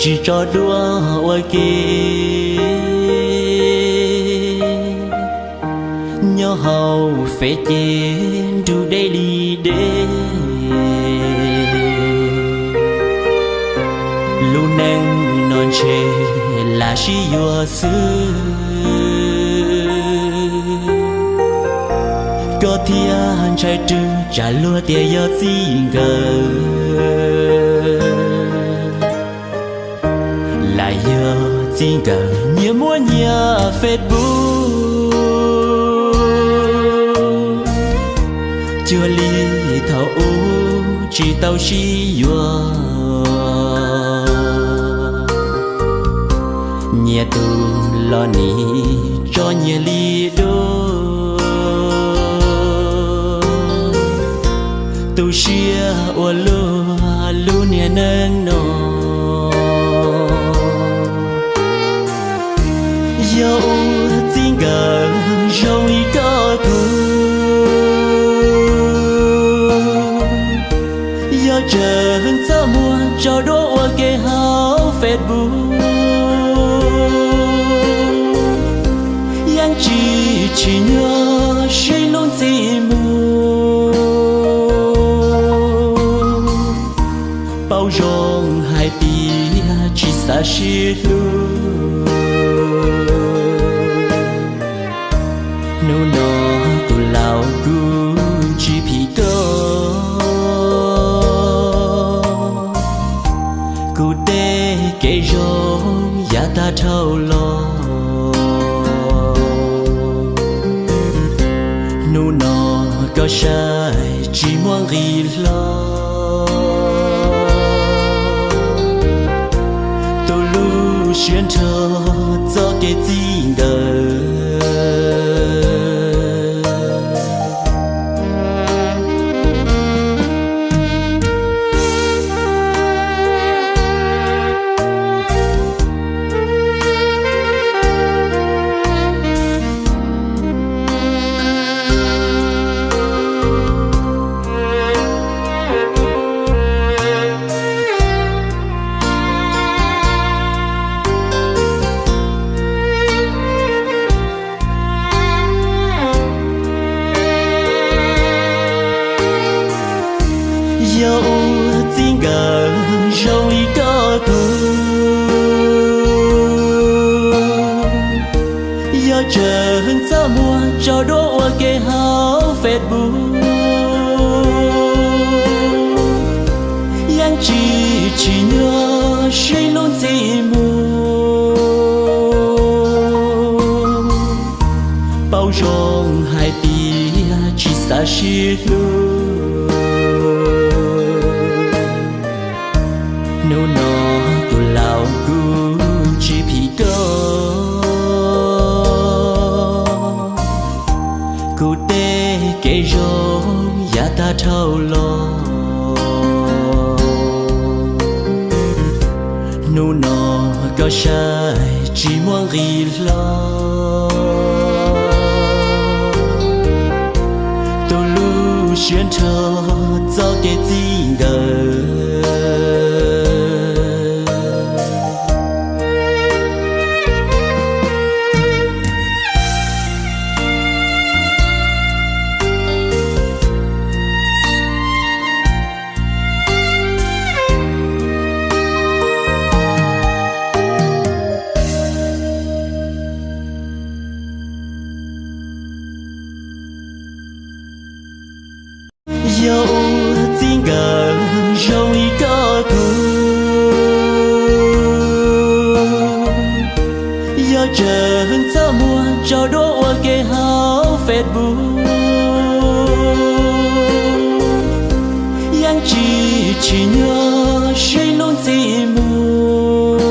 Tsis tso duab ua ke, nyob hauv Fev ces nrug deb li deb. Lub neej no ntshe lam sib yuav xwb, koj thiaj ntshai rwg tsam luag tias yog txij nkawm. Lam yog txij nkawm nyias muab nyias Facebook, cuag li thaum ub tsis tau sib yuav. Nyias tus los nim tso nyias li dua, tu siab ua luaj lub niag neej no. Yog ua txij nkawm zoo li koj kuv, yog tseem txaj muag tso duab ua ke hauv Facebook, yeej tsis tsim nyog sib hlub ntxiv mus. Paub zoo hais tias tsis xav sib hlub, hnub no tus laus kuv tsis phim koj. Kuv tej kev zoo yav tag dhau los, hnub no koj saib tsis muaj nqis hlo. Tu lub siab nrho txoj kev txij nkawm. Yog ua txij nkawm zoo li koj kuv, yog tseem txaj muag tso duab ua ke hauv Facebook, yeej tsis tsim nyog sib hlub ntxiv mus. Paub zoo hais tias tsis xav sib hlub, hnub no tus laus kuv tsis phim koj. Kuv tej kev zoo yav tag dhau los, hnub no koj saib tsis muaj nqis hlo. Tu lub siab nrho txoj kev txij nkawm. Yog ua txij nkawm zoo li koj kuv, yog tseem txaj muag tso duab ua ke hauv Facebook, yeej tsis tsim nyog sib hlub ntxiv mus.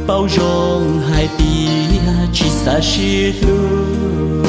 Paub zoo hais tias tsis xav sib hlub,